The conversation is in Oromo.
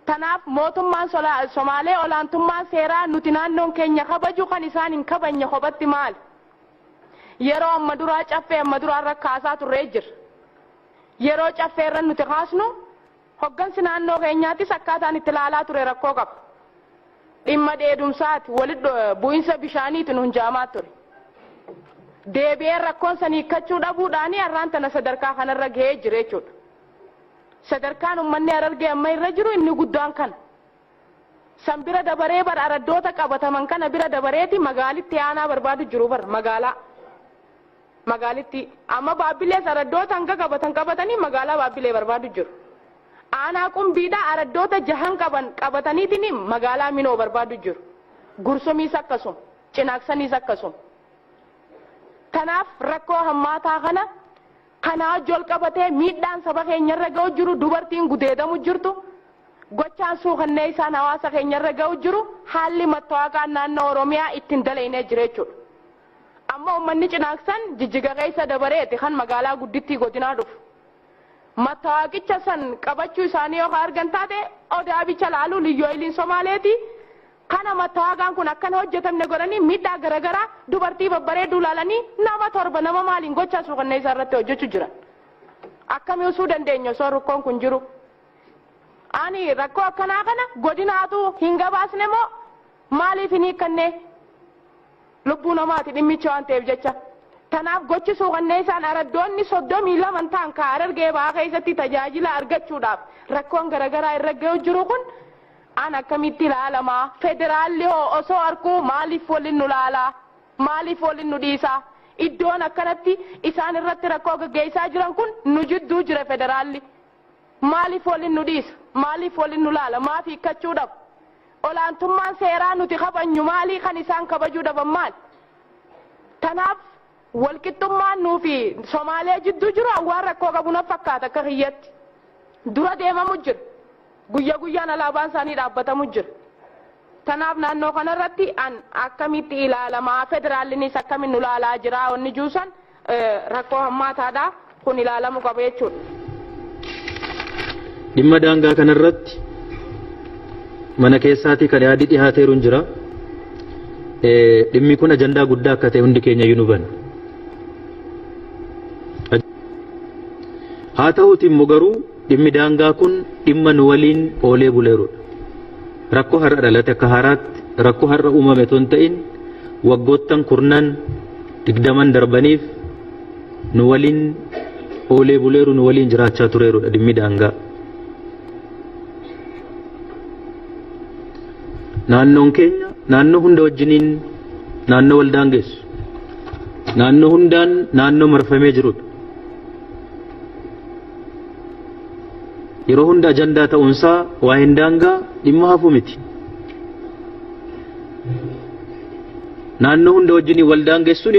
Tanaaf mootummaan Somaalee olaantummaa seeraa nuti naannoon keenya kabaju kan isaan hin kabajne kophatti maali? Yeroo amma duraa caffee amma duraa irra kaasaa turree jira. Yeroo caffee irra nuti kaasnu hoggansi naannoo keenyaatis akkaataan itti ilaalaa ture rakkoo qaba. Dhimma dheedumsaati, walitti bu'insa bishaaniiti nuun jaamaa ture. Deebi'ee rakkoon san hiikkachuu dhabuudhaani har'aan tana sadarkaa kanarra gahee jira jechuudha. Sadarkaan uummanni Harargee amma irra jiru inni guddaan kana. San bira dabaree bar araddoota qabataman kana bira dabareeti magaalitti aanaa barbaadu jiru bar magaalaa. Magaalitti amma Baabbilees araddoota hanga qabatan qabatanii magaalaa Baabbilee barbaadu jiru. Aanaa Qumbiidhaa araddoota jahan qaban qabataniitiin magaalaa Minoo barbaadu jiru. Gursumiis akkasuma, Cinaaksaniis akkasuma. Kanaaf rakkoo hammaataa kana kanaa wajji wal qabatee miidhaan saba keenyarra ga'u jiru, dubartiin gudeedamu jirtu, gochaan suukannee isaan hawaasa keenyarra ga'u jiru, haalli mattawaaqaan naannoo Oromiyaa ittiin dalaynee jira jechuudha. Amma uummanni Cinaaksan Jijjiga keessa dabareeti kan magaalaa guddittii godinaa dhufu. Mattawaaqicha san qabachuu isaanii yoo argan taate odaa bicha laaluu liyyooyiliin Somaaleeti. Kana mattawaaqaan kun akkan hojjetamne godhanii miidhaa garaagaraa dubartii babbareedduu laalanii nama torba nama maaliin gochaa suukannee isaa irratti hojjechuu jiran. Akkamii usuu dandeenya osoo rakkoon kun jiru? Ani rakkoo akkanaa kana godinaatu hin gabaasne moo maaliif hin hiikkanne? Lubbuu namaati dhimmicha waan ta'eef jecha. Tanaaf gochi suukannee isaan araddoonni 32 ta'an ka Harargee Bahaa keessatti tajaajila argachuudhaaf rakkoon garaagaraa irra ga'u jiru kun an akkamitti ilaalamaa? Federaalli hoo osoo arkuu maaliif waliin nu laalaa? Maaliif waliin nu dhiisaa? Iddoon akkanatti isaan irratti rakkoo gaggeessaa jiran kun nu jidduu jira federaalli. Maaliif waliin nu dhiisa? Maaliif waliin nu laala? Maaf hiikkachuu dhabu? Olaantummaan seeraa nuti kabajnu maalii kan isaan kabajuu dhaban maali? Tanaaf walqixxummaan nuu fi Somaalee jidduu jiru waan rakkoo qabu na fakkaata akka kiyyatti. Dura deemamu jira. Guyya guyyaan alaabaan isaanii dhaabbatamu jira. Tanaaf naannoo kanarratti an akkamitti ilaalamaa, federaallinis akkamiin nu ilaalaa jira wanni juusan rakkoo hammaataadha, kun ilaalamuu qaba jechuudha. Dhimma daangaa kanarratti mana keessaatii kan yaadi dhihaateeru hin jira. Dhimmi kun ajandaa guddaa akka ta'e hundi keenya iyyuu nu hubanna. Haa ta'uuti immoo garuu dhimmi daangaa kun dhimma nu waliin oolee buleerudha. Rakkoo har'a dhalate akka haaraatti rakkoo har'a uumame otoo hin ta'in waggoottan kurnan 20 darbaniif nu waliin oolee buleeru, nu waliin jiraachaa tureerudha dhimmi daangaa. Naannoon keenya naannoo hunda wajjiniin naannoo wal daangessu, naannoo hundaan naannoo marfamee jirudha. Yeroo hunda ajandaa ta'uunsaa waa'een daangaa dhimma hafu miti. Naannoo hunda wajjiniin wal daangessuun